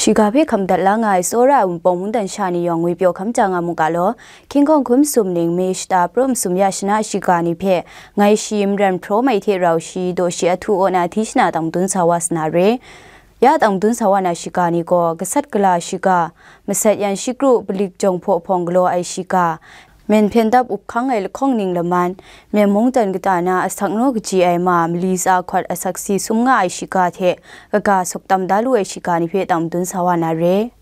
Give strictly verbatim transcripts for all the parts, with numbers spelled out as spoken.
Shiga hpe hkam dat la nga ai tsawra ai Wunpawng mungdan sha ni yawng ngwipyaw hkam ja nga mu ga law, King Kawng hkum sum ning, May shata praw masum ya shana shiga ni hpe ngai shi maran hpraw mai hte rau shi daw shi ahtu kaw na hti shana tang madun sa wa sa na re. Ya tang madun sa wa na shiga ni gaw, gasat gala shiga, masat yan shikru, palik jawng hpaw hpawng galaw ai shiga, myen hpyen dap up hkang ai lahkawng ning laman, myen mungdan kata na asak naw kaji ai ma mali tsa hkawt asak si sum nga ai shiga hte kaga suk tam da lu ai shiga ni hpe tang madun sa wa na re.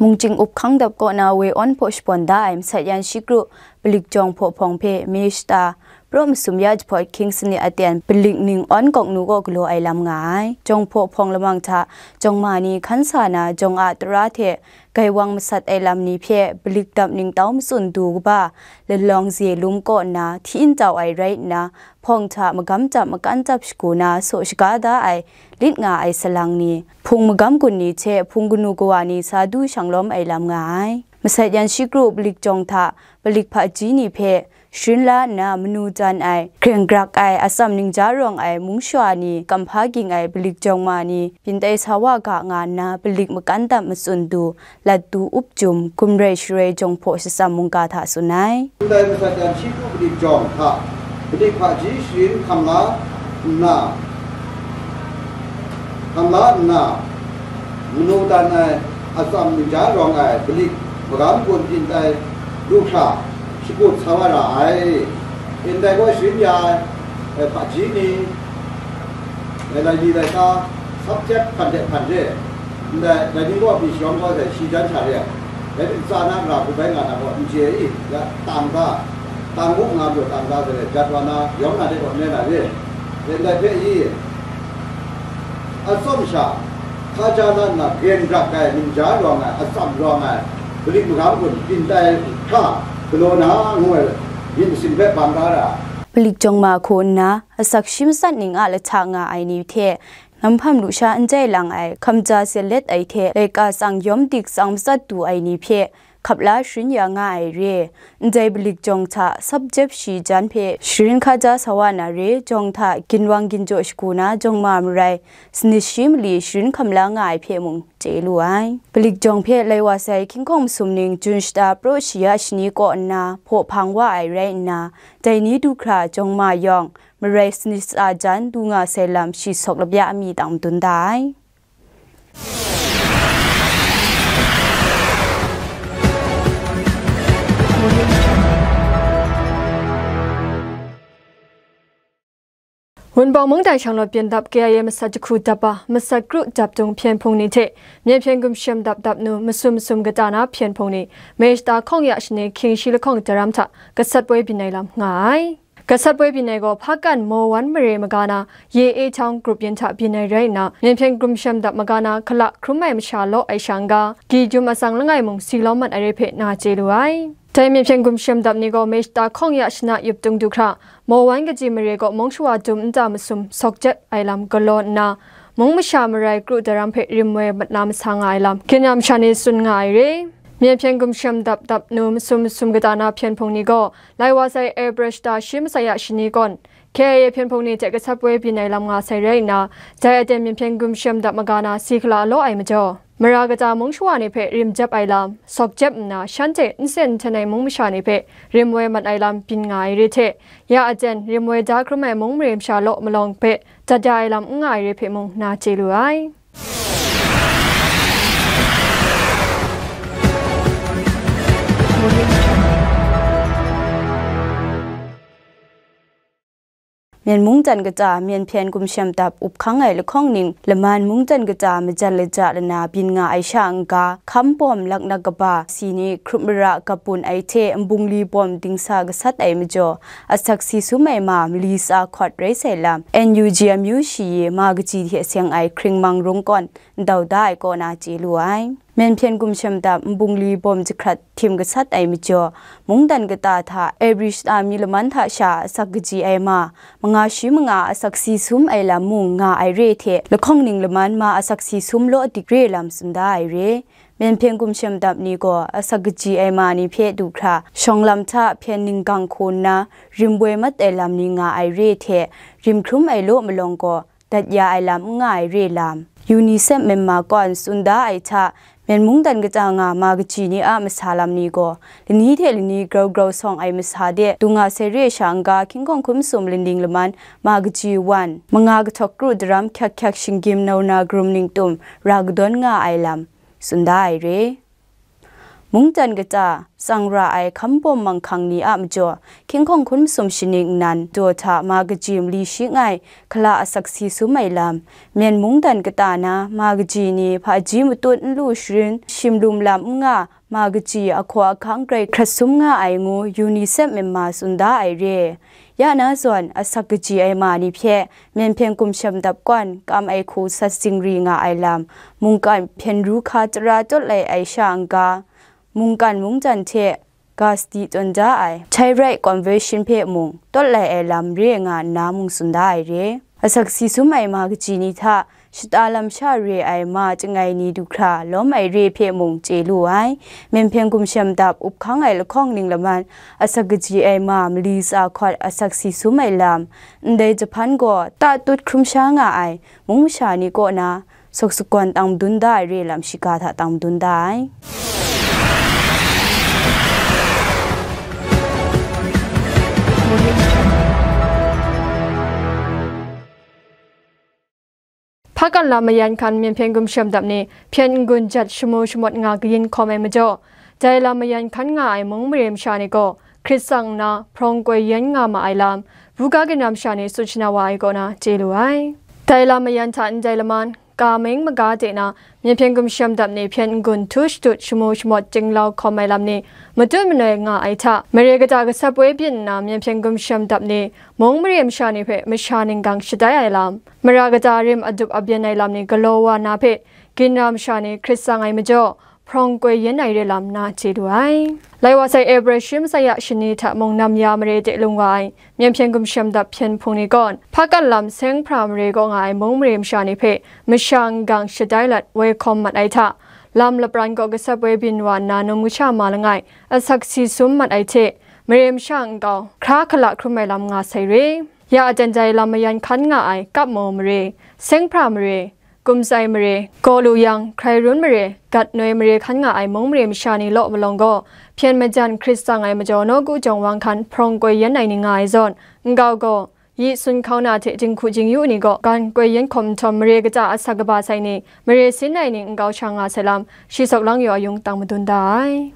Mungchying up hkang dap kaw na woi awn hpaw shabawn da ai masat yan shikru, palik jawng hpaw hpawng hpe May shata praw masum ya jahpawt hkying sanit aten palik ning awn kawk nu kaw galaw ai lam nga ai. Jawng hpaw hpawng lamang hta jawng ma ni hkan sa na jawng a tara hte gaiwang masat ai lam ni hpe palik dap ningtau matsun du kaba lalawng ze lum kaw nna hti ntau ai rai nna, hpawng hta magam jap makan jap shagu na saw shaga da ai lit nga ai salang ni, hpung magam gun ni hte hpung kanu kawa ni sa du shang lawm ai lam nga ai. Masat yan shikru palik jawng hta palik hpaji ni hpe sharin la nna manu jan ai, greng grak ai, atsam ningja rawng ai, mung shawa ni, kamhpa ging ai palik jawng ma ni, byin tai sa wa ga nga nna palik makan dap matsun du, lat du up jum, gumrai sharoi jawng hpaw shatsam mungga hta tsun ai. Ndai masat yan shikru palik jawng hta palik hpaji sharin hkam la nna, hkam la nna, manu dan ai, atsam ningja rawng ai palik magam gun byin tai lu hkra shakut sa wa ra ai. Ndai gaw sharin ya ai, eh, hpaji ni, eh, laili laika, subject hpan hte hpan re, ndai, dai ni gaw pyi shawng kau sai shi jan sha re ai. Dai pyi tsa na gara hku bai nga na gaw n chye i, ya, tang ga, tang muk nga majaw tang ga sai re, jat wa na, yawng na de gaw n rai na re. Dai ndai hpe i, atsawm sha, hkaja la nna, gren rak ai, ningja rawng ai, atsam rawng ai, palik magam gun byin tai hkra galaw na, ngu ai, myit masin hpe bang da ra. Palik jawng ma hku nna, asak shi matsat ning a lahta nga ai ni hte, nam hpam lusha n jai lang ai, hkamja se let ai hte, laika tsang yawm dik tsang matsat du ai ni hpe, hkap la sharin ya nga ai re. Ndai palik jawng hta, sap jep shi jan hpe sharin hkaja sa wa na re, jawng hta, ginwang ginjaw shagu na, jawng ma marai, sanit shi mali sharin hkam la nga ai hpe mung chye lu ai. Palik jawng hpe lai wa sai hkying hkawng masum ning, Jun shata praw shi ya shani kaw nna, hpaw hpang wa ai rai nna, dai ni du hkra jawng ma yawng, marai sanit tsa jan du nga sai lam shi sawk lapya mi tang madun da ai. Wunpawng mungdan shanglawt byin dap K I A masat jahku dap a, masat kru dap dung hpyen hpung ni hte, myen hpyen gumshem dap dap nu, masum masum kata na hpyen hpung ni, May shata hkawng ya shani hkying shi lahkawng daram hta, gasat poi byin ai lam nga ai. Gasat poi byin ai gaw, hpa kan Mawan mare maga na, Ye E Town grup yin hta byin ai rai nna, myen hpyen gumshem dap maga na, hkala hkrum ai masha law ai sha n-ga, gyi jum atsang langai mung si lawm mat ai re hpe na chye lu ai. Dai myen hpyen gumshem dap ni gaw, May shata hkawng ya shana yup dung du hkra, Mawan kaji mare kaw mung shawa dum nta masum sawk jep ai lam galaw nna, mung masha marai kru daram hpe rim woi mat na masa nga ai lam, gin-am sha ni tsun nga ai re. Myen hpyen gumshem dap dap nu masum masum kata na hpyen hpung ni gaw, lai wa sai April shata shi masai a shani kawn, K I A hpyen hpung ni hte gasat poi byin ai lam nga sai rai nna, dai aten myen hpyen gumshem dap maga na si hkala law ai majaw, mara kata mung shawa ni hpe rim jep ai lam, sawk jep nna, shanhte nsen nhten ai mung masha ni hpe rim woi mat ai lam byin nga ai re hte, ya aten rim woi da hkrum ai mung mare masha law malawng hpe dat ya ai lam n nga ai re hpe mung na chye lu ai. Myen mungdan kata, myen hpyen gumshem dap up hkang ai lahkawng ning, laman mungdan kata majan laja lana byin nga ai sha n-ga, hkam bawm laknak kaba, si ni hkrup mara gap bun ai hte nbungli bawm dingsa gasat ai majaw, asak si sum ai ma mali tsa hkawt rai sai lam, N U G amyu shayi ma kaji hte seng ai hkringmang rung kawn ndau da ai kaw na chye lu ai. Myen hpyen gumshem dap nbungli bawm jahkrat htim gasat ai majaw, mungdan kata hta April shata mi laman hta sha asak kaji ai ma, manga shi manga asak si sum ai lam mung nga ai re hte, lahkawng ning laman ma asak si sum law dik re lam tsun da ai re. Myen hpyen gumshem dap ni gaw asak kaji ai ma ni hpe du hkra, shawng lam hta hpyen ninggang hku nna, rim woi mat ai lam ni nga ai re hte, rim hkrum ai law malawng gaw, dat ya ai lam n nga ai re lam. UNICEF Myanmar kawn tsun da ai hta, Myen mungdan kata nga ma kaji ni a masa lam ni gaw, lani hte lani grau grau sawng ai masa de, dung nga sai re sha n-ga, hkying hkawng hkun masum laning laman, ma kaji wan, manga kahtawk kru daram hkyak hkyak shinggyim nau na karum ningtum ra kadawn nga ai lam, tsun da ai re. Mungdan kata, tsang ra ai hkam bawm manghkang ni a majaw, hkying hkawng hkun masum shaning nnan, daw hta ma kaji mali shi ngai, hkala asak si sum ai lam, Myen mungdan kata na ma kaji ni hpaji matut n lu sharin, shimlum lam n nga, ma kaji ahkaw ahkang grai hkrat sum nga ai ngu UNICEF Myanmar tsun da ai re. Ya na zawn, asak kaji ai ma ni hpe, Myen hpyen gumshem dap kawn, kam ai hku sat zingri nga ai lam, mungkan hpyen ru hka tara tawt lai ai sha n-ga, mungkan mungdan hte, ga sadi tawn da ai, Thyroid Conversion hpe mung, tawt lai ai lam re nga nna mung tsun da ai re. Asak si sum ai ma kaji ni hta, shata lam sha re ai ma chyangai ni du hkra lawm ai re hpe mung chye lu ai. Myen hpyen gumshem dap up hkang ai lahkawng ning laman, asak kaji ai ma mali tsa hkawt asak si sum ai lam, ndai jahpan gaw ta tut hkrum sha nga ai, mung masha ni kaw na, sawk sagawn tang madun da ai re lam shiga hta tang madun da ai. Hpakan lam mayan hkan Myen hpyen gumshem dap ni hpyen n-gun jat shamu shamawt nga kayin hkawm ai majaw, dai lam mayan hkan nga ai mung mare masha ni gaw, hkrit tsang nna hprawng koi yen nga ma ai lam, buga ginra masha ni tsun shana wa ai kaw na chye lu ai. Dai lam mayan hta ndai laman, ka meng maga de na, Myen hpyen gumshem dap ni hpyen n-gun htu shadut shamu shamawt chyinglau hkawm ai lam ni, matut manoi nga ai hta, mare kata gasap woi byin nna, Myen hpyen gumshem dap ni, mung mare masha ni hpe masha ninggang shatai ai lam, mara kata rim adup abyen ai lam ni galaw wa na hpe, ginra masha ni hkrit tsang ai majaw, hprawng koi yen ai re lam na chye lu ai. Lai wa sai April shi masai ya shani hta mung nam ya mare de lung wa ai, Myen hpyen gumshem dap hpyen hpung ni kawn, hpakan lam seng hpra mare kaw nga ai mung mare masha ni hpe masha ninggang shatai lat woi hkawm mat ai hta, lam lapran kaw gasap woi byin wa nna num kasha ma langai, asak si sum mat ai hte, mare masha nkau hkra hkala hkrum ai lam nga sai re. Ya aten dai lam mayan hkan nga ai Kapmo mare, Seng hpra mare, Kumsai mare, Gaw lu yang, Hkrai run mare, Gat noi mare hkan nga ai mung mare masha ni law malawng gaw, hpyen majan hkrit tsang ai majaw nawku jawng wang hkan hprawng koi yen ai ni nga ai zawn, nkau gaw, yi sun hkau na hte jinghku jingyu ni gaw gan koi yen hkawm nhtawm, mare kata asak kaba sai ni, mare sin ai ni nkau sha nga sai lam, shi sawk lang yaw ayung tang madun da ai.